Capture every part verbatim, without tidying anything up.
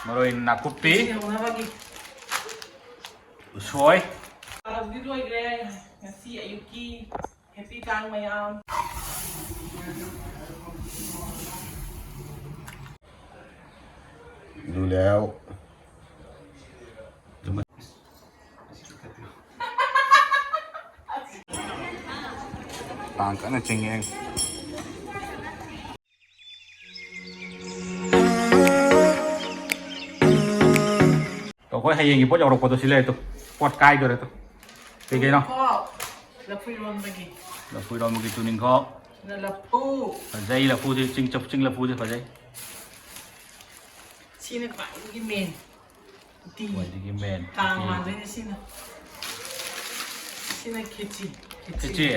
ꯃꯔꯣꯏ ꯅꯥꯀꯨꯞꯄꯤ꯫ ꯁꯤ ꯍꯧꯅꯕꯒꯤ꯫ ꯎꯁꯣꯏ꯫ ꯆꯥꯕꯗꯤ ꯂꯣꯏꯈ꯭ꯔꯦ꯫ ꯉꯁꯤ ꯑꯌꯨꯛꯀꯤ ꯍꯦꯄꯤ ꯀꯥꯡ ꯃꯌꯥꯝ꯫ ꯑꯗꯨ ꯂꯩꯍꯥꯎ꯫ ꯀꯥꯡ ꯀꯟꯅ ꯆꯤꯡꯉꯦ꯫ ꯑꯩꯈꯣꯏ ꯍꯌꯦꯡꯒꯤ ꯄꯣꯠ ꯌꯧꯔꯛꯄꯗꯣ ꯁꯤ ꯂꯩꯔꯦ ꯇꯨ꯫ ꯄꯣꯠ ꯀꯥꯏꯗꯣꯔꯦ ꯇꯨ꯫ ꯀꯩ ꯀꯩꯅꯣ? ꯀꯣ, ꯂꯐꯨ ꯏꯔꯣꯟꯕꯒꯤ꯫ ꯂꯐꯨ ꯏꯔꯣꯟꯕꯒꯤ ꯇꯨꯅꯤꯡꯈꯣꯛ꯫ ꯁꯤꯅ ꯂꯐꯨ꯫ ꯐꯖꯩ ꯂꯐꯨꯁꯦ, ꯆꯤꯡ ꯆꯞ-, ꯆꯤꯡ ꯂꯐꯨꯁꯦ ꯐꯖꯩ꯫ ꯁꯤꯅ ꯈ꯭ꯋꯥꯏꯗꯒꯤ ꯃꯦꯟ꯫ ꯎꯇꯤ꯫ ꯈ꯭ꯋꯥꯏꯗꯒꯤ ꯃꯦꯟ꯫ ꯀꯥꯡ ꯎꯇꯤ꯫ ꯃꯥꯟꯗꯣꯏꯅꯦ ꯁꯤꯅ꯫ ꯁꯤꯅ ꯈꯦꯆꯤ꯫ ꯈꯦꯆꯤ꯫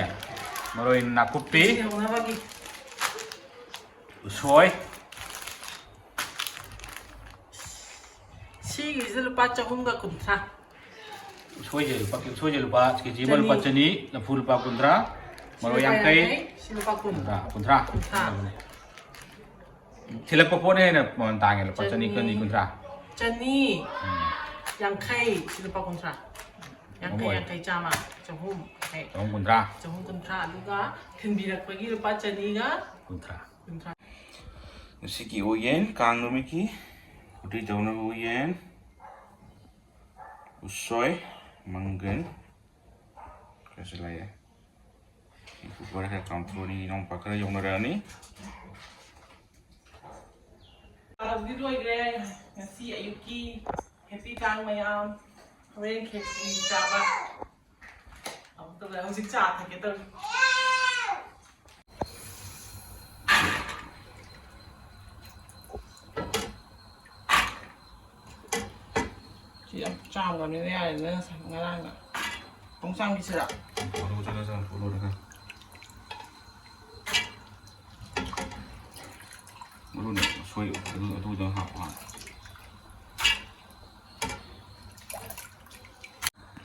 ꯃꯔꯣꯏ ꯅꯥꯀꯨꯞꯄꯤ꯫ ꯈꯦꯆꯤ ꯍꯧꯅꯕꯒꯤ꯫ ꯎꯁꯣꯏ꯫ ꯁꯤꯒꯤꯁꯤꯗ ꯂꯨꯄꯥ ꯆꯍꯨꯝꯒ ꯀꯨꯟꯊ꯭ꯔꯥ꯫ ꯎꯁꯣꯏꯁꯦ ꯂꯨꯄꯥ, ꯎꯁꯣꯏꯁꯦ ꯂꯨꯄꯥ ꯀꯦꯖꯤ ꯑꯃ ꯂꯨꯄꯥ ꯆꯅꯤ꯫ ꯆꯅꯤ, ꯂꯐꯨ ꯂꯨꯄꯥ ꯀꯨꯟꯊ꯭ꯔꯥ, ꯁꯤ ꯃꯔꯣꯏ ꯂꯨꯄꯥ ꯌꯥꯡꯈꯩ꯫ ꯌꯥꯡꯈꯩ, ꯁꯤ ꯂꯨꯄꯥ ꯀꯨꯟ꯫ ꯀꯨꯟꯊ꯭ꯔꯥ, ꯀꯨꯟꯊ꯭ꯔꯥ꯫ ꯀꯨꯟꯊ꯭ꯔꯥ꯫ ꯊꯤꯜꯂꯛꯄ ꯄꯣꯠꯅ ꯍꯦꯟꯅ ꯃꯃꯜ ꯇꯥꯡꯉꯦ, ꯂꯨꯄꯥ ꯆꯅꯤ, ꯆꯅꯤ꯫ ꯆꯅꯤ, ꯀꯨꯟꯊ꯭ꯔꯥ꯫ ꯆꯅꯤ꯫ ꯎꯝ꯫ ꯌꯥꯡꯈꯩ, ꯁꯤ ꯂꯨꯄꯥ ꯀꯨꯟꯊ꯭ꯔꯥ꯫ ꯌꯥꯡꯈꯩ, ꯑꯃꯨꯛ ꯌꯥꯡꯈꯩ, ꯆꯥꯝꯃ, ꯆꯍꯨꯝ, ꯌꯥꯡꯈꯩ꯫ ꯆꯍꯨꯝ ꯀꯨꯟꯊ꯭ꯔꯥ꯫ ꯆꯍꯨꯝ ꯀꯨꯟꯊ꯭ꯔꯥ, ꯑꯗꯨꯒ ꯊꯤꯟꯕꯤꯔꯛꯄꯒꯤ ꯂꯨꯄꯥ ꯆꯅꯤꯒ ꯀꯨꯟꯊ꯭ꯔꯥ꯫ ꯀꯨꯟꯊ꯭ꯔꯥ꯫ ꯉꯁꯤꯒꯤ ꯎꯌꯦꯟ, ꯀꯥꯡ ꯅꯨꯃꯤꯠꯀꯤ ꯎꯇꯤ ꯇꯧꯅꯕ ꯎꯌꯦꯟ, ꯎꯁꯣꯏ, ꯃꯪꯒꯟ ꯈꯔꯁꯨ ꯂꯩꯌꯦ꯫ ꯀꯨꯀꯔ ꯈꯔ ꯀꯥꯝꯊꯣꯛꯑꯅꯤ, ꯏꯅꯥꯎꯄꯥ ꯈꯔ ꯌꯧꯅꯔꯛꯑꯅꯤ꯫ ꯆꯥꯕꯗꯤ ꯂꯣꯏꯈ꯭ꯔꯦ꯫ ꯉꯁꯤ ꯑꯌꯨꯛꯀꯤ ꯍꯦꯄꯤ ꯀꯥꯡ ꯃꯌꯥꯝ꯫ ꯍꯣꯔꯦꯟ ꯈꯦꯆꯤ ꯆꯥꯕ꯫ ꯑꯃꯨꯛꯇ ꯂꯩ-, ꯍꯧꯖꯤꯛ ꯆꯥ ꯊꯛꯀꯦ ꯇꯧꯔꯤ꯫ ꯁꯤ ꯌꯥꯝ ꯆꯥꯎꯔꯕꯅꯤꯅ ꯌꯥꯔꯦꯗꯅ, ꯉꯁꯥꯏ ꯉꯔꯥꯡꯅ꯫ ꯑꯃꯨꯛ ꯆꯥꯝꯈꯤꯁꯤꯔꯥ? ꯃꯔꯨ ꯆꯠꯂ ꯆꯠꯂ ꯄꯨꯂꯣꯗ ꯈꯔ꯫ ꯃꯔꯨꯅ ꯁꯣꯏ ꯑꯗꯨ, ꯑꯗꯨꯗꯪ ꯍꯥꯞꯄꯣ ꯍꯥꯟꯅ꯫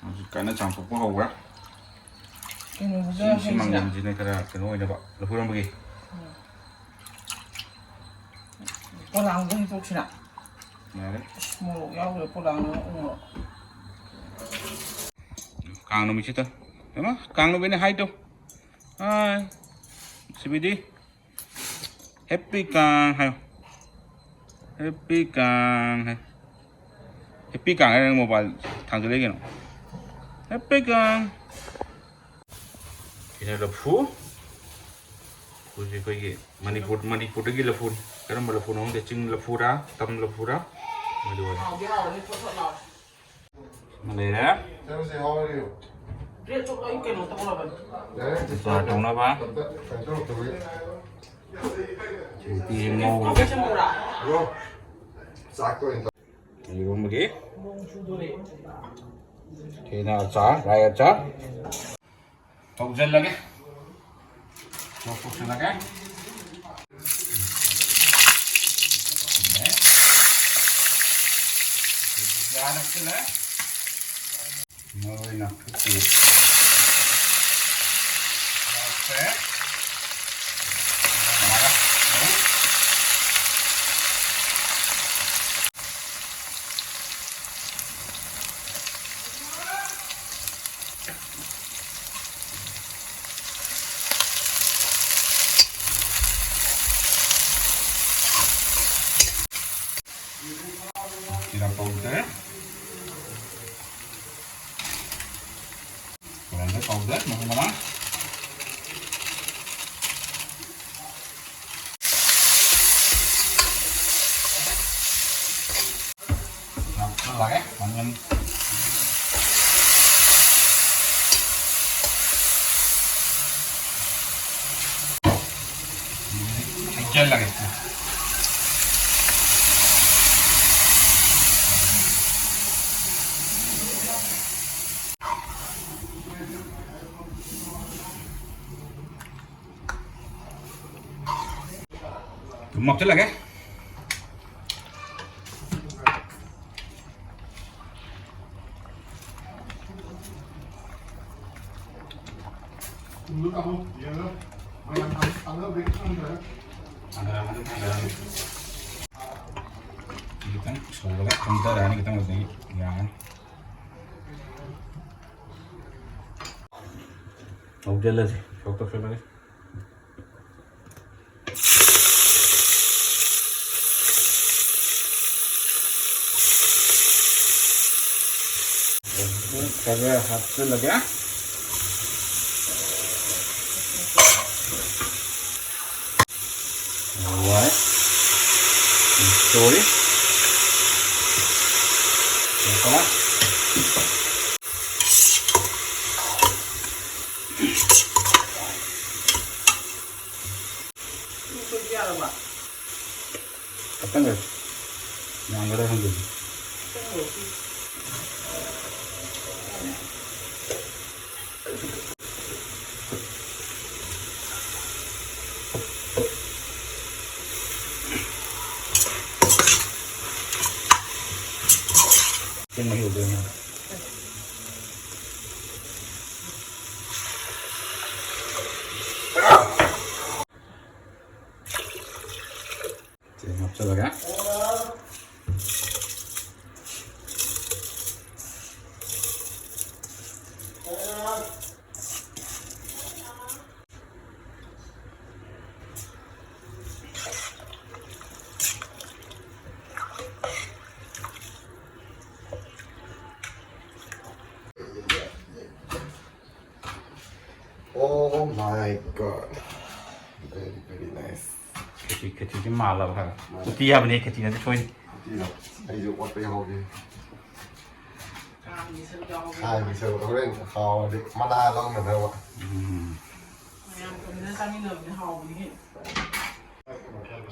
ꯍꯧꯖꯤꯛ ꯀꯟꯅ ꯆꯥꯝꯊꯣꯛꯄ ꯍꯧꯕ꯭ꯔꯥ? ꯀꯩꯅꯣꯗꯨꯗ ꯁꯤ, ꯁꯤ ꯍꯩꯁꯤꯔꯥ? ꯃꯪꯒꯟꯁꯤꯅ ꯈꯔ ꯀꯩꯅꯣ ꯑꯣꯏꯅꯕ, ꯂꯐꯨꯔꯝꯕꯒꯤ꯫ ꯎꯝ꯫ ꯄꯣꯂꯥꯡꯗ ꯍꯩꯗꯣꯛꯁꯤꯔꯥ? ꯌꯥꯔꯦ꯫ ꯏꯁ, ꯃꯣꯔꯣꯛ ꯌꯥꯎꯗ꯭ꯔꯦ, ꯄꯣꯂꯥꯡꯅ ꯎ ꯃꯣꯔꯣꯛ꯫ ꯀꯥꯡ ꯅꯨꯃꯤꯠꯁꯤꯗ꯫ ꯏꯃꯥ, ꯀꯥꯡ ꯅꯨꯃꯤꯠꯅꯦ ꯍꯥꯏꯗꯣ꯫ ꯑꯥ, ꯁꯤꯕꯤꯗꯤ꯫ Happy ꯀꯥꯡ ꯍꯥꯏꯌꯣ꯫ Happy ꯀꯥꯡ ꯍꯥꯏ꯫ Happy ꯀꯥꯡ ꯍꯥꯏꯔꯒ ꯃꯣꯕꯥꯏꯜ ꯊꯥꯡꯖꯜꯂꯛꯏ ꯀꯩꯅꯣ꯫ Happy ꯀꯥꯡ꯫ ꯁꯤꯅ ꯂꯐꯨ꯫ ꯂꯐꯨꯁꯦ ꯑꯩꯈꯣꯏꯒꯤ ꯃꯅꯤꯄꯨꯔ, ꯃꯅꯤꯄꯨꯔꯗꯒꯤ ꯂꯐꯨꯅꯤ꯫ ꯀꯔꯝꯕ ꯂꯐꯨꯅꯣ ꯈꯪꯗꯦ, ꯆꯤꯡ ꯂꯐꯨꯔꯥ, ꯇꯝ ꯂꯐꯨꯔꯥ? ꯃꯗꯨ ꯑꯣꯏꯔꯦ꯫ ꯍꯥꯎꯗꯤ ꯍꯥꯎꯔꯅꯤ, ꯊꯣꯠ ꯊꯣꯠ ꯂꯥꯎꯔꯦ꯫ ꯑꯃ ꯂꯩꯔꯦ꯫ Sir, say, how are you? Bread chop ꯑꯩ ꯀꯩꯅꯣ ꯇꯧꯔꯕꯅꯤ꯫ ꯆꯥ ꯇꯧꯅꯕ꯫ ꯑꯝꯇ ꯀꯩꯅꯣ ꯇꯧꯔꯛꯇꯕꯒꯤ꯫ ꯔꯨꯇꯤ ꯉꯧꯕ꯫ ꯀꯣꯐꯤ ꯁꯦꯝꯃꯛꯎꯔꯥ? ꯍꯜꯂꯣ꯫ ꯆꯥꯛꯇ ꯑꯣꯏꯅ ꯇꯧ-꯫ ꯏꯔꯣꯝꯕꯒꯤ꯫ ꯅꯣꯡ ꯆꯨꯗꯣꯔꯦ꯫ ꯊꯤꯅ ꯑꯆꯥꯔ, ꯔꯥꯏ ꯑꯆꯥꯔ꯫ ꯇꯧꯁꯤꯜꯂꯒꯦ꯫ ꯂꯧꯊꯣꯛꯆꯤꯜꯂꯒꯦ꯫ ꯌꯥꯔꯛꯇꯅ ꯃꯔꯣꯏ ꯅꯥꯀꯨꯞꯄꯤ ꯍꯥꯞꯈ꯭ꯔꯦ꯫ Jeera powder, coriander powder, ꯃꯔꯨ ꯃꯔꯥꯡ꯫ ꯍꯥꯞꯆꯜꯂꯒꯦ, ꯃꯪꯒꯟ꯫ ꯍꯩꯖꯜꯂꯒꯦ꯫ ꯊꯨꯝ ꯍꯥꯞꯆꯜꯂꯒꯦ꯫ ꯊꯥꯡꯗꯔꯝꯃꯅꯤ, ꯊꯥꯡꯗꯔꯝꯃꯅꯤ꯫ ꯈꯤꯇꯪ ꯁꯧꯔꯒ ꯊꯝꯊꯔꯛꯑꯅꯤ, ꯈꯤꯇꯪ ꯑꯗꯨꯗꯒꯤ ꯌꯥꯔꯅꯤ꯫ ꯍꯧꯖꯤꯜꯂꯁꯤ, ꯁꯣꯛ ꯇꯧꯁꯜꯂꯒꯦ꯫ ꯈꯔ ꯍꯥꯞꯆꯤꯜꯂꯒꯦ꯫ ꯍꯋꯥꯏ꯫ ꯁꯣꯔꯤ꯫ ꯈꯛꯇꯪ ꯌꯥꯝꯒꯗ꯭ꯔꯥ ꯈꯪꯗꯦ꯫ ꯆꯦꯡ ꯃꯍꯤ ꯍꯧꯗꯣꯏꯅꯦ꯫ ꯆꯦꯡ ꯍꯥꯞꯆꯤꯜꯂꯒꯦ꯫ Oh my God. Very, very nice. ꯈꯦꯆꯤ, ꯈꯦꯆꯤꯁꯤ ꯃꯥꯜꯂꯕ ꯍꯥꯏꯕ꯫ ꯎꯇꯤ ꯍꯥꯏꯕꯅꯤ, ꯈꯦꯆꯤ ꯅꯠꯇꯦ, ꯁꯣꯏꯔꯤ꯫ ꯎꯇꯤꯗꯣ ꯑꯩꯁꯨ ꯑꯣꯠꯄ ꯌꯥꯎꯍꯧꯒꯦ꯫ ꯁꯥꯒꯤ ꯁꯔꯨꯛ ꯌꯥꯎꯍꯧꯒꯦ꯫ ꯁꯥꯒꯤ ꯁꯔꯨꯛ ꯍꯣꯔꯦꯟ ꯍꯥꯎꯔꯗꯤ ꯃꯅꯥ ꯂꯧꯅꯅꯕ꯫ ꯎꯝ꯫ ꯃꯌꯥꯝ ꯄꯨꯟꯅ ꯆꯥꯃꯤꯟꯅꯕꯗꯤ ꯍꯥꯎꯕꯅꯤꯍꯦ꯫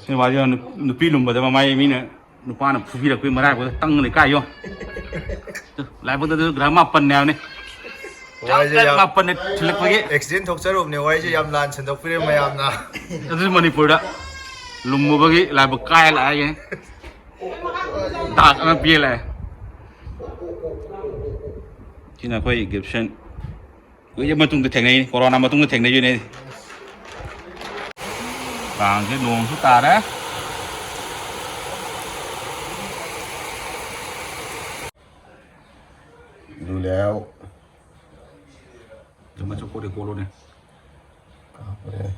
ꯁꯤ ꯅꯨꯄꯥꯁꯤ ꯌꯦꯡꯉꯨ, ꯅꯨ-, ꯅꯨꯄꯤ ꯂꯨꯝꯕꯗ ꯃꯃꯥꯏ ꯃꯤꯅ, ꯅꯨꯄꯥꯅ ꯐꯨꯕꯤꯔꯛꯄꯒꯤ ꯃꯔꯥꯏꯕꯛꯇ ꯇꯪ ꯂꯩꯀꯥꯏ ꯌꯣ꯫ ꯂꯥꯏꯕꯛꯇ ꯑꯗꯨ ꯒ꯭ꯔꯥꯝ ꯃꯥꯄꯟꯅꯦ ꯍꯥꯏꯕꯅꯤ꯫ ꯋꯥꯔꯤꯁꯦ ꯌꯥꯝ ꯃꯥꯄꯟꯅ ꯊꯤꯜꯂꯛꯄꯒꯤ꯫ Accident ꯊꯣꯛꯆꯔꯨꯕꯅꯦ, ꯋꯥꯔꯤꯁꯦ ꯌꯥꯝ ꯂꯥꯟ ꯁꯟꯗꯣꯛꯄꯤꯔꯦ ꯃꯌꯥꯝꯅ꯫ ꯑꯗꯨꯁꯨ ꯃꯅꯤꯄꯨꯔꯗ ꯂꯨꯝꯃꯨꯕꯒꯤ ꯂꯥꯏꯕꯛ ꯀꯥꯏ ꯂꯥꯛꯑꯦ꯫ ꯗꯥꯛ ꯑꯃ ꯄꯤꯔ ꯂꯥꯛꯑꯦ꯫ ꯁꯤꯅ ꯑꯩꯈꯣꯏ ꯒꯤꯞꯁꯟ꯫ ꯀꯨꯏꯔ ꯃꯇꯨꯡꯗ ꯊꯦꯡꯅꯩꯅꯤ, ꯀꯣꯔꯣꯅꯥ ꯃꯇꯨꯡꯗ ꯊꯦꯡꯅꯩꯁꯤꯅꯦ꯫ ꯀꯥꯡꯁꯦ ꯅꯣꯡꯁꯨ ꯇꯥꯔꯦ꯫ ꯌꯥꯎ꯫ ꯆꯥꯃꯁ ꯀꯣꯠꯂꯦ, ꯀꯣꯠꯂꯣꯅꯦ꯫ ꯀꯥꯞꯄꯦ꯫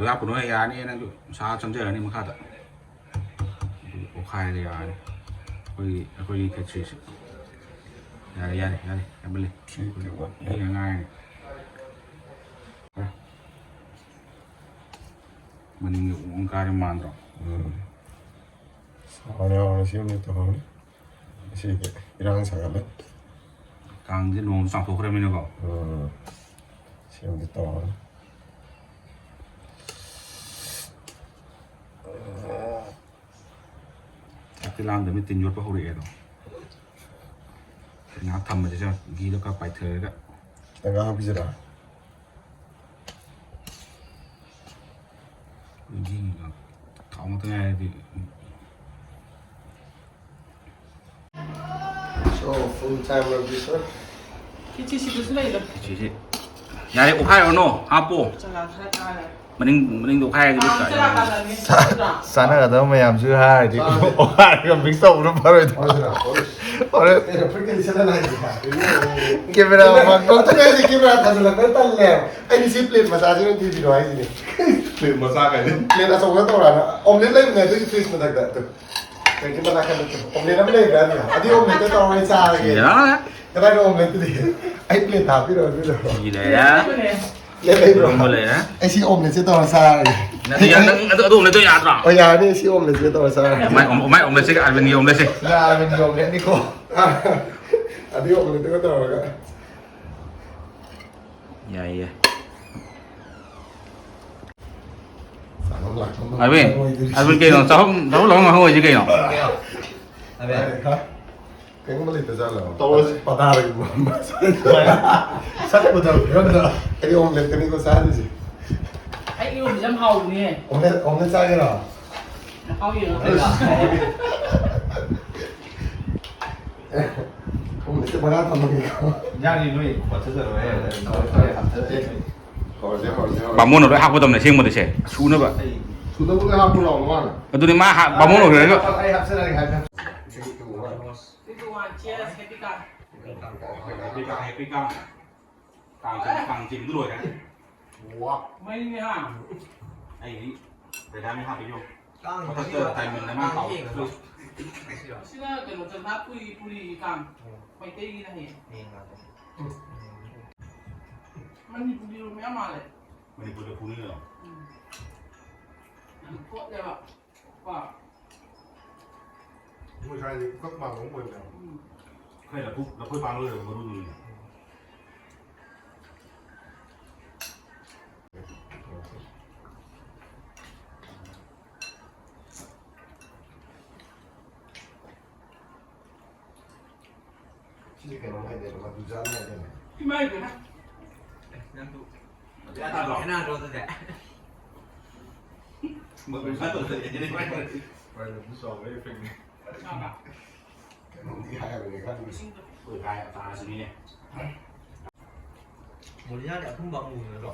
ꯂꯥꯞꯄꯨꯅꯣ, ꯌꯥꯔꯅꯤ, ꯅꯪꯁꯨ ꯁꯥ ꯆꯪꯖꯔꯅꯤ ꯃꯈꯥꯗ꯫ ꯑꯗꯨ ꯑꯣꯠꯈꯥꯏꯔꯒ ꯌꯥꯔꯅꯤ꯫ ꯑꯩꯈꯣꯏꯒꯤ, ꯑꯩꯈꯣꯏꯒꯤ ꯈꯦꯆ꯭ꯔꯤꯁꯦ꯫ ꯌꯥꯔꯦ, ꯌꯥꯔꯦ, ꯌꯥꯔꯦ, ꯌꯥꯝꯃꯜꯂꯦ꯫ Three, two, one, ꯑꯩ ꯉꯥꯏꯔꯅꯤ꯫ ꯃꯅꯤꯡꯒꯤ ꯎ ꯀꯥꯔꯦ ꯃꯥꯟꯗ꯭ꯔꯣ? ꯎꯝ꯫ ꯍꯥꯎꯅ ꯍꯥꯎꯅ ꯁꯦꯝꯅ ꯇꯧꯍꯧꯅꯤ꯫ ꯉꯁꯤꯗꯤ ꯏꯔꯥꯡ ꯁꯥꯒꯠꯂꯦ꯫ ꯀꯥꯡꯁꯦ ꯅꯣꯡ ꯆꯥꯎꯊꯣꯛꯈ꯭ꯔꯃꯤꯅꯀꯣ꯫ ꯎꯝ꯫ ꯁꯦꯝꯒꯦ ꯇꯧꯔꯅꯤ꯫ ꯆꯥꯛꯇꯤ ꯂꯥꯝꯗꯕꯅꯤ, ꯇꯤꯟ ꯌꯣꯠꯄ ꯍꯧꯔꯛꯑꯦ ꯑꯗꯣ꯫ ꯉꯥꯏꯍꯥꯛ ꯊꯝꯕꯁꯤꯗ ꯘꯤꯗꯣ ꯈꯔ ꯄꯥꯏꯊꯔꯒ꯫ ꯈꯤꯇꯪ ꯍꯥꯞꯈꯤꯁꯤꯔꯥ? ꯘꯤꯒ ꯊꯥꯎ ꯉꯥꯛꯇ ꯉꯥꯏꯔꯗꯤ꯫ So, full time of this one. ꯈꯦꯆꯤ ꯁꯤꯗꯁꯨ ꯂꯩꯗ꯫ ꯈꯦꯆꯤꯁꯤ ꯌꯥꯔꯦ, ꯑꯣꯠꯈꯥꯏꯔꯨꯔꯅꯨ, ꯍꯥꯞꯄꯣ꯫ ꯆꯂꯥ ꯈꯔ ꯀꯥꯔꯦ꯫ ꯃꯅꯤꯡ, ꯃꯅꯤꯡꯗꯣ ꯑꯣꯠꯈꯥꯏꯔꯗꯤ ꯂꯣꯏ ꯀꯥꯏ꯫ ꯆꯥ-, ꯆꯥꯟꯅꯒꯗꯕ ꯃꯌꯥꯝꯁꯨ ꯍꯥꯏꯔꯗꯤ ꯆꯥꯔꯗꯤ꯫ ꯑꯣꯠꯈꯥꯏꯔꯒ mix ꯇꯧꯕꯅ ꯐꯔꯣꯏꯗ꯭ꯔꯣ? ꯍꯣꯏ, ꯁꯤꯗ, ꯍꯣꯏ꯫ ꯍꯣꯔꯦꯟ꯫ ꯑꯦ, ꯐꯨꯔꯤꯠꯀ ꯂꯤꯠꯁꯜꯂ ꯂꯥꯛꯏꯁꯦ꯫ ꯀꯦꯃꯦꯔꯥ ꯀꯦꯃꯦꯔꯥ ꯃꯃꯥꯡ ꯊꯣꯛꯇ꯭ꯔꯤꯉꯩꯗ ꯀꯦꯃꯦꯔꯥ ꯊꯥꯖꯤꯜꯂꯛꯄ ꯇꯜꯂꯦꯕ꯫ ꯑꯩꯗꯤ ꯁꯤ plate ꯃꯆꯥꯁꯤꯅ ꯊꯤꯕꯤꯔꯣ ꯍꯥꯏꯁꯤꯅꯦ꯫ Plate ꯃꯆꯥ ꯀꯥꯏꯗꯤ? Plate ꯑꯆꯧꯕꯗ ꯇꯧꯔꯛꯑꯅ꯫ Omelette ꯂꯩꯕꯅꯦ ꯑꯗꯨꯒꯤ fridge ꯃꯊꯛꯇ꯫ ꯑꯗꯨ꯫ Omelette ꯑꯃ ꯂꯩꯕ꯭ꯔꯥ ꯑꯗꯨꯒ? ꯑꯗꯨꯗꯤ omelette ꯇꯧꯔꯒ ꯆꯥꯔꯒꯦ꯫ ꯌꯥ꯫ ꯀꯗꯥꯏꯗ omelette ꯇꯨꯗꯤ? ꯑꯩ plate ꯍꯥꯞꯄꯤꯔꯣ ꯑꯗꯨꯗꯣ꯫ ꯁꯤ ꯂꯩꯔꯦ꯫ Plate ꯂꯩꯕ꯭ꯔꯣ? ꯏꯔꯣꯝꯕ ꯂꯩꯔꯦ꯫ ꯑꯩ ꯁꯤ omelette ꯁꯦ ꯇꯧꯔ ꯆꯥꯔꯒꯦ꯫ ꯅꯠꯇꯦ, ꯌꯥ, ꯅꯪ ꯑꯗꯨ, ꯑꯗꯨ omelette ꯇꯣ ꯌꯥꯗ꯭ꯔꯣ? ꯍꯣꯏ, ꯌꯥꯔꯅꯤ, ꯁꯤ omelette ꯁꯦ ꯇꯧꯔ ꯆꯥꯔꯒꯦ꯫ ꯃꯥꯏ, ꯃꯥꯏ omelette ꯁꯦ, Arvind ꯒꯤ omelette ꯁꯦ꯫ ꯁꯤꯅ Arvind ꯒꯤ omelette ꯅꯤꯀꯣ꯫ ꯑꯗꯨꯒꯤ omelette ꯇꯨꯒ ꯇꯧꯔꯒ꯫ ꯌꯥꯏ, ꯌꯥꯏ꯫ ꯆꯥꯐꯝ ꯂꯥꯛꯐꯝ ꯑꯔꯕꯤꯟ, ꯑꯣꯏꯗꯣꯏꯔꯤ꯫ ꯑꯔꯕꯤꯟ ꯀꯩꯅꯣ? ꯆꯥꯐꯝ, ꯆꯥꯐꯝ ꯂꯥꯛꯐꯝ ꯉꯥꯡꯍꯧꯔꯤꯁꯦ ꯀꯩꯅꯣ? ꯑꯕꯦ꯫ ꯍꯥ? ꯀꯩꯅꯣꯝꯃ ꯂꯩꯇꯖꯥꯠꯂꯣ? ꯇꯧꯔꯁꯤ꯫ ꯄꯇꯥꯔꯒꯨꯝꯕ ꯑꯃ꯫ ꯁꯛ ꯎꯗꯕ ꯐꯤꯕꯝꯗ꯫ ꯑꯩ omelette ꯀꯅꯤꯀꯣ ꯆꯥꯗꯣꯏꯁꯦ꯫ ꯑꯩ ꯏꯔꯣꯝꯕꯁꯦ ꯌꯥꯝ ꯍꯥꯎꯕꯅꯦ꯫ Omelette, omelette ꯆꯥꯒꯦꯔꯣ? ꯃꯍꯥꯎ ꯌꯦꯡꯉꯣ꯫ ꯑꯁ꯫ Omelette ꯁꯦ ꯃꯈꯥ ꯊꯝꯃꯒꯦꯀꯣ꯫ ꯏꯟꯖꯥꯡꯗꯤ ꯅꯣꯏ ꯄꯣꯠꯊꯖꯔꯣꯏ꯫ ꯍꯣꯏ, ꯍꯣꯏ, ꯍꯣꯏ꯫ ꯍꯧꯔꯁꯦ, ꯍꯧꯔꯁꯦ, ꯍꯧꯔꯁꯦ꯫ ꯕꯥꯃꯣꯟ ꯑꯣꯏꯔꯣꯏ ꯍꯥꯞꯀꯗꯕꯅꯦ ꯑꯁꯦꯡꯕꯗꯤ ꯁꯦ, ꯁꯨꯅꯕ꯫ ꯑꯩ ꯁꯨꯗꯕꯨꯗꯤ ꯍꯥꯞꯄꯨ ꯂꯥꯎ, ꯃꯥꯅ꯫ ꯑꯗꯨꯅꯤ ꯃꯥ ꯍꯥ-, ꯕꯥꯃꯣꯟ ꯑꯣꯏꯔꯣꯏꯒ꯫ ꯑꯩ ꯍꯥꯞꯆꯔꯒꯦ, ꯍꯥꯏꯕ꯫ Three, two, one, cheers, happy car꯫ Happy car, happy car꯫ ꯀꯥꯡ ꯆꯤꯡ-, ꯀꯥꯡ ꯆꯤꯡꯕꯗꯨ ꯂꯣꯏꯔꯦ꯫ ꯋꯥ꯫ ꯃꯩꯅꯦ ꯍꯥ? ꯑꯩꯗꯤ ꯕꯦꯗꯥꯃꯤ ꯍꯥꯞꯄꯤꯌꯣ꯫ ꯀꯥꯡ ꯃꯊꯛꯇ ꯆꯤꯡꯕ ꯇꯥꯏꯃꯟꯗ ꯃꯥ ꯀꯥꯡ ꯀꯥꯎ-꯫ ꯌꯦꯡꯕ꯫ ꯁꯤꯅ ꯀꯩꯅꯣ, ꯆꯝꯐꯥꯠ ꯄꯨꯔꯤ, ꯄꯨꯔꯤꯒꯤ ꯀꯥꯡ꯫ ꯎꯝ꯫ ꯃꯩꯇꯩꯒꯤꯅ ꯍꯌꯦꯡ꯫ ꯍꯌꯦꯡ ꯂꯥꯛꯀꯦ꯫ ꯎꯝ꯫ ꯃꯅꯤꯄꯨꯔꯒꯤ ꯃꯌꯥꯝ ꯃꯥꯜꯂꯦ꯫ ꯃꯅꯤꯄꯨꯔꯗ ꯄꯨꯅꯤꯡꯉꯤꯔꯣ? ꯎꯝ꯫ ꯌꯥꯝ ꯊꯣꯠꯂꯦꯕ꯫ ꯀꯣ? ꯃꯣꯏ ꯁ꯭ꯋꯥꯏꯗꯤ ꯀꯛ ꯃꯥꯟꯕ ꯑꯃ ꯑꯣꯏꯕꯅꯦꯕ꯫ ꯎꯝ꯫ ꯑꯩꯈꯣꯏ ꯂꯐꯨ, ꯂꯐꯣꯏ ꯄꯥꯟ ꯂꯣꯏꯔꯕ ꯃꯔꯨꯗꯨꯅꯤꯅꯦ꯫ ꯁꯤꯁꯦ ꯀꯩꯅꯣꯝ ꯍꯥꯏꯗꯥꯏꯅꯦ, ꯃꯗꯨꯖꯥꯟ ꯍꯥꯏꯗꯥꯏꯅꯦ? ꯏꯃꯥꯏ ꯄꯦꯝꯃ꯫ ꯑꯦ, ꯅꯪꯁꯨ ꯌꯥꯗ꯭ꯔꯣ? ꯈꯦꯠꯅꯗ꯭ꯔꯣ ꯑꯗꯨꯗꯤ? ꯃꯗꯨꯖꯥꯟ ꯇꯧꯗ꯭ꯔꯗꯤ ꯏꯃꯥꯏ ꯄꯦꯝꯃ꯫ ꯍꯣꯏ, ꯑꯗꯨ ꯆꯥꯎꯕ effect ꯅꯤ꯫ ꯀꯩꯅꯣꯝꯗꯤ ꯍꯥꯏꯔꯕꯅꯦ ꯈꯪꯗꯦ꯫ ꯏꯁꯤꯡꯗꯣ꯫ ꯍꯣꯏ, ꯀꯥꯏ ꯇꯥꯔꯁꯤꯅꯤꯅꯦ꯫ ꯃꯣꯔꯤꯌꯥꯗꯤ ꯑꯊꯨꯝꯕ ꯑꯃꯨꯕ ꯅꯠꯇ꯭ꯔꯣ?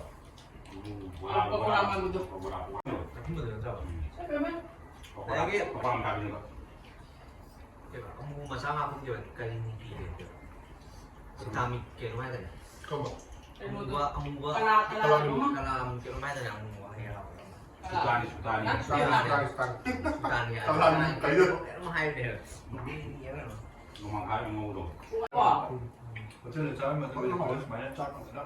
ꯄꯀꯣꯔꯥ ꯃꯥꯟꯕꯗꯣ꯫ ꯄꯀꯣꯔꯥ, ꯄꯀꯣꯔꯥ꯫ ꯑꯊꯨꯝꯕꯗꯣ ꯅꯠꯇ꯭ꯔꯕ? ꯎꯝ꯫ ꯁꯦ ꯄꯦꯝꯃ꯫ ꯄꯀꯣꯔꯥ, ꯑꯗꯒꯤ ꯄꯀꯣꯔꯥ ꯃꯆꯥꯗꯨꯅꯦꯕ꯫ ꯀꯩꯕ, ꯑꯃꯨꯕ ꯃꯆꯥ ꯍꯥꯞꯄꯗꯤ ꯀꯔꯤ ꯅꯨꯄꯤ ꯂꯩꯒꯦ? ꯚꯤꯇꯥꯃꯤꯟ ꯀꯩꯅꯣ ꯍꯥꯏꯗꯥꯏꯅꯦ? ꯀꯔꯝꯕ? ꯀꯩꯅꯣꯗꯣ꯫ ꯑꯃꯨꯕ, ꯑꯃꯨꯕ꯫ ꯀꯂꯥ, ꯀꯂꯥ ꯀꯂꯥ, ꯑꯃ꯫ ꯀꯂꯥ ꯀꯩꯅꯣꯝ ꯍꯥꯏꯗꯥꯏꯅꯦ, ꯑꯃꯨꯕ ꯍꯦꯛ ꯍꯥꯞꯄꯗꯣ? ꯁꯨꯇꯥꯅꯤ, ꯁꯨꯇꯥꯅꯤ꯫ ꯅꯠꯇꯦ꯫ ꯁꯨꯇꯥꯅꯤ꯫ ꯁꯨꯇꯥꯅꯤ꯫ ꯁꯨꯇꯥꯅꯤ꯫ ꯀꯂꯥ ꯀꯩꯅꯣ? ꯀꯩꯅꯣꯝ ꯍꯥꯏꯕꯅꯦ꯫ ꯅꯣꯡꯃꯥꯡꯈꯥ ꯉꯧꯕꯗꯣ꯫ ꯀꯣ꯫ ꯍꯣꯇꯦꯜꯗ ꯆꯥꯔꯝꯕꯗꯣ ꯍꯣꯏ, ꯍꯣꯏ꯫ ꯁꯨꯃꯥꯏꯅ ꯆꯥꯛ ꯐꯖꯅ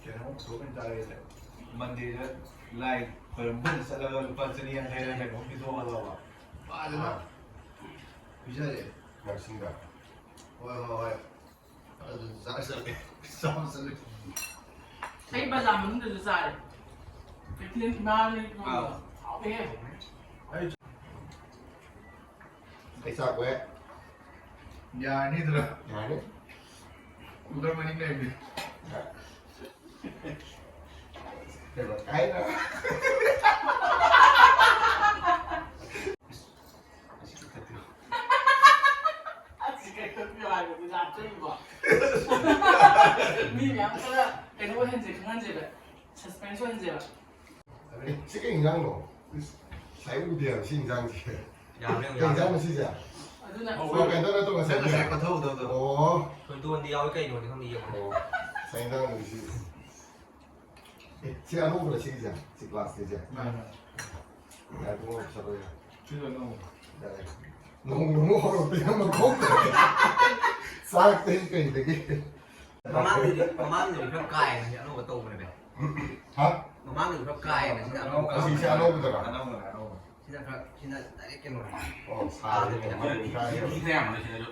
ꯀꯩꯅꯣ ꯄꯨꯊꯣꯛꯑ ꯆꯥꯔꯦ꯫ ꯃꯟꯗꯦꯗ ꯂꯥꯏ ꯈꯣꯏꯔꯝꯕ ꯑꯣꯏꯅ ꯆꯠꯂꯒ ꯂꯨꯄꯥ ꯆꯅꯤ ꯌꯥꯡꯈꯩꯔ ꯀꯩꯅꯣꯝ ꯄꯤꯊꯣꯛꯍꯜꯂꯕ꯫ ꯐꯖꯅ ꯑꯥ꯫ ꯄꯤꯖꯔꯦ꯫ ꯌꯥꯔꯁꯤꯡꯗ꯫ ꯍꯣꯏ, ꯍꯣꯏ, ꯍꯣꯏ꯫ ꯑꯗꯨ ꯆꯥꯔ ꯆꯠꯂꯦ꯫ ꯆꯥꯕ ꯆꯠꯂꯦ꯫ ꯑꯩ ꯕꯖꯥꯔ ꯃꯅꯨꯡꯗꯁꯨ ꯆꯥꯔꯦ꯫ ꯀꯩꯊꯦꯜ ꯏꯃꯥꯅ ꯊꯣꯡꯕꯗꯣ꯫ ꯑꯥ꯫ ꯍꯥꯎꯋꯦꯍꯦ꯫ ꯑꯩ ꯑꯩ ꯆꯥꯛꯄ ꯍꯦꯛ꯫ ꯌꯥꯔꯅꯤꯗꯅ꯫ ꯌꯥꯔꯅꯤ꯫ ꯀꯨꯀꯔ ꯃꯅꯤꯡ ꯂꯩꯕꯅꯤ꯫ ꯀꯩꯕ? ꯀꯥꯏꯗ? ꯑꯁꯤ ꯀꯛꯊꯠꯄꯤꯌꯨ꯫ ꯑꯁꯤ ꯀꯛꯊꯠꯄꯤꯌꯨ ꯍꯥꯏꯕꯗꯤ ꯂꯥꯛꯇꯣꯔꯤꯕꯣ? ꯃꯤ ꯃꯌꯥꯝ ꯈꯔ ꯀꯩꯅꯣ ꯑꯣꯏꯍꯟꯁꯦ, ꯈꯪꯍꯟꯁꯦꯕ, ꯁꯁꯄꯦꯟꯁ ꯑꯣꯏꯍꯟꯁꯦꯕ꯫ ꯑꯦ, ꯁꯤ ꯀꯩ ꯏꯟꯖꯥꯡꯅꯣ? ꯏꯁ, ꯉꯁꯥꯏ ꯎꯗꯦ ꯍꯥꯏꯕ ꯁꯤ ꯏꯟꯖꯥꯡꯁꯦ꯫ ꯌꯥꯕ꯭ꯔꯥ ꯌꯦꯡꯉꯨ, ꯀꯩ ꯏꯟꯖꯥꯡꯅꯣ ꯌꯥꯕ꯭ꯔꯥ? ꯁꯤꯁꯦ? ꯑꯗꯨꯅ ꯑꯣ, ꯀꯩꯅꯣ ꯅꯠꯇ꯭ꯔꯣ ꯉꯁꯥꯏ ꯉꯁꯥꯏ ꯀꯣꯊꯍꯧꯗꯕꯗꯣ꯫ ꯑꯣ꯫ ꯊꯣꯏꯗꯣꯟꯗꯤ ꯌꯥꯎꯋꯤ ꯀꯩꯅꯣꯗꯤ ꯈꯪꯗꯦ, ꯌꯦꯡꯉꯣ꯫ ꯑꯣ, ꯉꯁꯥꯏ ꯏꯟꯖꯥꯡꯗꯣ ꯁꯤ꯫ ꯑꯦ, ꯁꯤ ꯑꯅꯧꯕꯔꯣ ꯁꯤꯒꯤꯁꯦ? ꯁꯤ ꯀ꯭ꯂꯥꯁꯀꯤꯁꯦ? ꯃꯥꯅꯦ꯫ ꯌꯥꯔꯦ, ꯄꯨꯡ ꯑꯃ ꯆꯠꯂꯣ ꯌꯥꯔꯦ꯫ ꯁꯤꯁꯨ ꯑꯅꯧꯕ꯫ ꯌꯥꯔꯦ꯫ ꯅꯣꯡ ꯅꯣꯡ ꯍꯧꯔꯛꯄ ꯌꯥꯝ ꯃꯈꯣꯡ ꯆꯥꯔꯛꯇꯦ ꯀꯩꯗꯒꯤ꯫ ꯃꯃꯥꯡꯗꯗꯤ, ꯃꯃꯥꯡꯗꯗꯤ ꯈꯔ ꯀꯥꯏꯅ ꯑꯅꯧꯕ ꯇꯧꯕꯅꯦ꯫ ꯍꯥ? ꯃꯃꯥꯡꯗꯗꯤ ꯈꯔ ꯀꯥꯏꯅ ꯁꯤꯅ ꯑꯅꯧꯕ ꯑꯁꯤꯁꯦ ꯑꯅꯧꯕꯗꯔꯣ? ꯑꯅꯧꯕꯅꯦ, ꯑꯅꯧꯕ꯫ ꯁꯤꯅ ꯈꯔ, ꯁꯤꯅ ꯗꯥꯏꯔꯦꯛ ꯀꯩꯅꯣꯅꯦ꯫ ꯑꯣ, ꯁꯥꯔꯦ꯫ ꯑꯥꯗꯅꯦ꯫ ꯃꯤ ꯈꯔ ꯌꯥꯝꯕꯅꯦ ꯁꯤꯗꯁꯨ꯫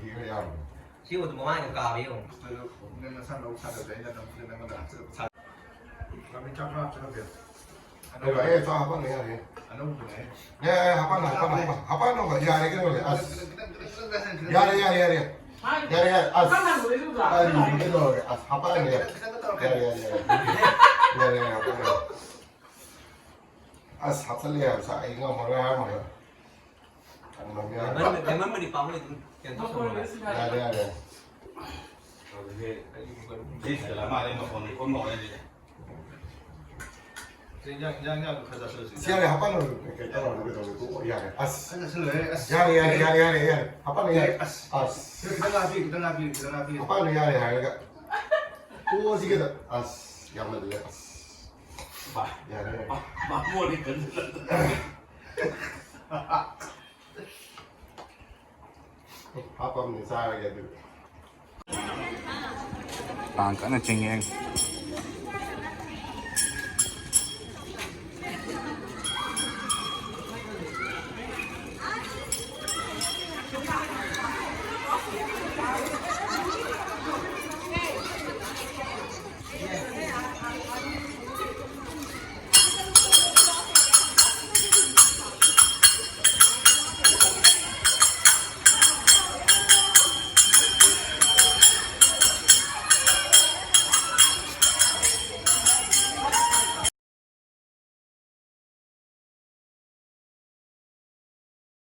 ꯃꯤ ꯈꯔ ꯌꯥꯝꯕꯅꯦ꯫ ꯁꯤ ꯑꯣꯏꯗꯤ ꯃꯃꯥꯡꯒꯤꯗꯣ ꯀꯥꯕ ꯌꯦꯡꯉꯣ꯫ ꯑꯗꯨ ꯅꯪ ꯅꯁꯥ ꯅꯎ ꯁꯥꯒꯠꯂꯦ, ꯑꯩꯅ ꯅꯪ, ꯅꯪꯉꯣꯟꯗ ꯍꯥꯞꯆꯤꯜꯂꯛꯄ ꯁꯥ-, ꯔꯥꯃꯦꯟ ꯆꯥꯛ ꯈꯔ ꯍꯥꯞꯆꯤꯜꯂꯛꯀꯦ꯫ ꯑꯩ ꯂꯥꯛꯑꯦ, ꯆꯥꯛ ꯍꯥꯞꯄꯛꯑꯅꯤ, ꯌꯥꯔꯦ꯫ ꯑꯅꯧꯕꯅꯦ꯫ ꯌꯥꯔꯦ, ꯌꯥꯔꯦ, ꯍꯥꯞꯄꯛꯑꯅꯨ, ꯍꯥꯞꯄꯛꯑꯅꯨ, ꯍꯥꯞꯄꯛꯑꯅꯨ, ꯌꯥꯔꯦ, ꯀꯩꯅꯣ, ꯑꯁ꯫ ꯈꯤꯇꯪ, ꯈꯤꯇꯪ, ꯈꯤꯇꯪ ꯆꯥꯁꯤꯟ, ꯈꯤꯇꯪ ꯌꯥꯔꯦ, ꯌꯥꯔꯦ, ꯌꯥꯔꯦ꯫ ꯌꯥꯔꯦ, ꯌꯥꯔꯦ, ꯑꯁ꯫ ꯀꯩꯗꯧꯔꯒꯦ? ꯑꯁ, ꯍꯥꯞꯄꯛꯑꯅꯨ, ꯌꯥꯔꯦ꯫ ꯈꯤꯇꯪ ꯇꯧꯔꯛꯀꯦ꯫ ꯌꯥꯔꯦ, ꯌꯥꯔꯦ, ꯌꯥꯔꯦ꯫ ꯌꯥꯔꯦ, ꯌꯥꯔꯦ, ꯍꯥꯞꯄꯛꯑꯅꯨ꯫ ꯑꯁ, ꯍꯥꯞꯆꯜꯂꯦ ꯍꯥꯏꯕ, ꯁꯥ-, ꯑꯩ ꯉꯝꯃꯔꯣꯏ ꯍꯥꯏꯔꯝꯃꯒ꯫ ꯂꯦꯃꯟ-, ꯂꯦꯃꯟꯕꯨꯗꯤ ꯄꯥꯝꯃꯣꯏ, ꯑꯗꯨꯝ ꯀꯩꯅꯣ ꯇꯧꯁꯜꯂꯣ꯫ ꯌꯥꯔꯦ, ꯌꯥꯔꯦ꯫ ꯁꯤ ꯏꯟꯖꯥꯡ, ꯏꯟꯖꯥꯡ, ꯏꯟꯖꯥꯡ ꯈꯔ ꯆꯥꯁꯤꯜꯂꯁꯤ꯫ ꯁꯤ ꯌꯥꯔꯦ, ꯍꯥꯄꯥꯟ ꯂꯣꯏꯔꯦ꯫ ꯀꯩ ꯇꯧꯔꯒꯦ? ꯀꯩꯗꯧꯔꯒꯦ? ꯇꯣꯛꯑꯣ, ꯌꯥꯔꯦ꯫ ꯑꯁ꯫ ꯑꯩꯅ ꯁꯤꯜꯂꯨꯔꯦ, ꯑꯁ꯫ ꯌꯥꯔꯦ, ꯌꯥꯔꯦ, ꯌꯥꯔꯦ, ꯌꯥꯔꯦ, ꯌꯥꯔꯦ꯫ ꯍꯥꯄꯥꯟ ꯂꯣꯏꯔꯦ꯫ ꯑꯁ꯫ ꯈꯤꯇꯪ ꯍꯥꯞꯄꯤꯌꯨ, ꯈꯤꯇꯪ ꯍꯥꯞꯄꯤꯌꯨ, ꯈꯤꯇꯪ ꯍꯥꯞꯄꯤꯌꯨ꯫ ꯍꯥꯄꯥꯟ ꯂꯣꯏꯔꯦ ꯌꯥꯔꯦ ꯍꯥꯏꯔꯒ꯫ ꯇꯣꯛꯑꯣ, ꯁꯤ ꯈꯤꯇꯪ꯫ ꯑꯁ, ꯌꯥꯝꯃꯜꯂꯦ꯫ ꯑꯁ꯫ ꯕꯥ-, ꯌꯥꯔꯦ, ꯌꯥꯔꯦ꯫ ꯕꯥ-, ꯕꯥꯃꯣꯟꯅꯤ ꯈꯟꯖꯤꯜꯂꯛꯇꯅ꯫ ꯍꯥꯞꯄꯝꯅꯦ, ꯆꯥꯔꯒꯦ ꯑꯗꯨꯗꯤ꯫ ꯀꯥꯡ ꯀꯟꯅ ꯆꯤꯡꯉꯦ꯫